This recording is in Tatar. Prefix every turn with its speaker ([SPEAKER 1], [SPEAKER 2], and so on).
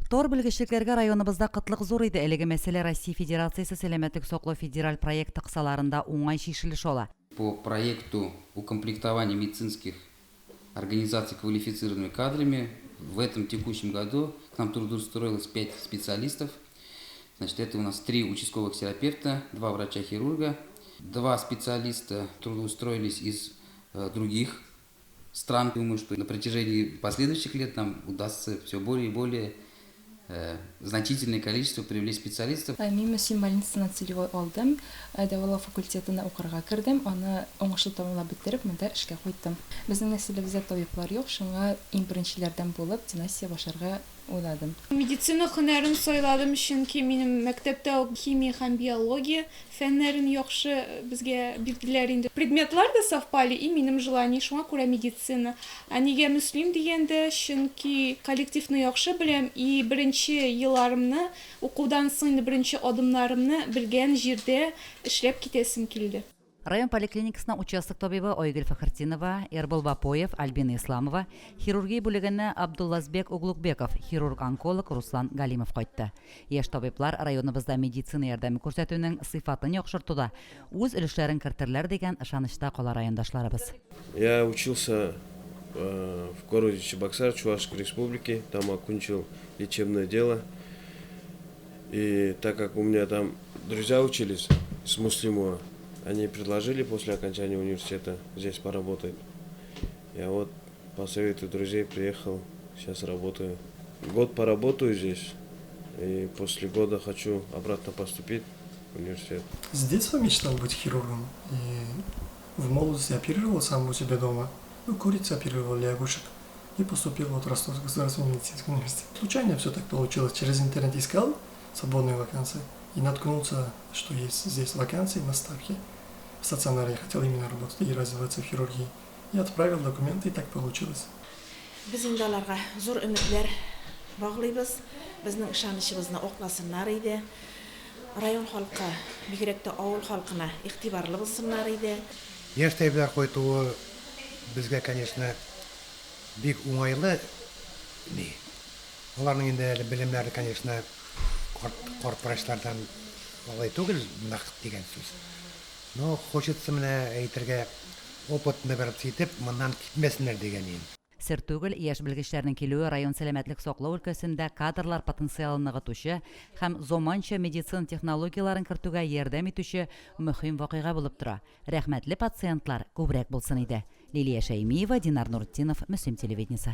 [SPEAKER 1] Тор белгечлекләргә районыбызда кытлык зур иде. Әлеге мәсьәлә Россия Федерациясе Сәламәтлек саклау федераль проекты кысаларында уңай чишелеш ала.
[SPEAKER 2] По проекту укомплектования медицинских организаций квалифицированными кадрами в этом текущем году к нам трудоустроилось 5 специалистов. Значит, это у нас 3 участковых терапевта, 2 врача-хирурга, 2 специалиста трудоустроились из других стран. Думаю, что на протяжении последующих лет нам удастся все более и более значительное количество привлечь специалистов.
[SPEAKER 3] Мин Мөслим больницасына целевой алдым, дәвалау факультетына укырга кердем, аны уңышлы тәмамлап бетереп, монда эшкә кайттым. Безнең нәселебездә табиблар юк, шуңа иң беренчеләрдән булып династия башларга уйладым.
[SPEAKER 4] Медицина һөнәрен сайладым, чөнки минем мәктәптә үк химия һәм биология фәннәрен яхшы безгә бирделәр инде. Предметлар да совпали и минем желание, шуңа күрә медицина. Ә нигә Мөслим дигәндә, чөнки коллективны яхшы беләм и беренче елларымны, укудан соң инде беренче адымнарымны белгән җирдә эшләп китәсем килде.
[SPEAKER 1] Район поликлиникасына участок табибы Айгөл Фәхретдинова, Эрбол Бапоев, Альбина Исламова, хирургия бүлегенә Абдуллазбек Углукбеков, хирург-онколог Руслан Галимов кайтты. Яшь табиблар районыбызда медицина ярдәме күрсәтүнең сыйфатын яхшыртуда үз өлешләрен кертерләр дигән ышанычта кала райондашларыбыз.
[SPEAKER 5] Я учился в городе Чебоксар Чувашской Республики, там окончил лечебное дело. И так как у меня там друзья учились с Муслимова, они предложили после окончания университета здесь поработать. Я вот по совету друзей приехал, сейчас работаю. Год поработаю здесь, и после года хочу обратно поступить в университет.
[SPEAKER 6] С детства мечтал быть хирургом. И в молодости оперировал сам у себя дома. Ну, курицы оперировал, лягушек. И поступил вот в Ростовский государственный медицинский университет. Случайно все так получилось. Через интернет искал свободные вакансии и наткнулся, что есть здесь вакансии на ставке. В стационаре я хотел именно работать и развиваться в хирургии. Я отправил документы, и так получилось.
[SPEAKER 7] Без инде аларга зур өметләр баглыйбыз. Безнең ышанычыбызны акласыннар иде. Район халкы, бигрәк тә авыл халкына игътибарлы булсыннар иде.
[SPEAKER 8] Яшь табиблар кайтуы безгә, конечно, бик уңайлы ни. Аларның инде әле белемнәре, конечно, карт, карт врачлардан алай түгел, нык дигән сүз. Но хочется менә әйтергә, опытны бер итеп, моннан китмәсеннәр дигән инде.
[SPEAKER 1] Сер түгел, яшь белгечләрнең килүе район сәламәтлек саклау өлкәсендә кадрлар потенциалын ныгытучы һәм заманча медицина технологияләрен кертүгә ярдәм итүче мөһим вакыйга булып тора. Рәхмәтле пациентлар күбрәк булсын иде. Лилия Шәймиева, Динар Нуртдинов, Мөслим телевидениесе.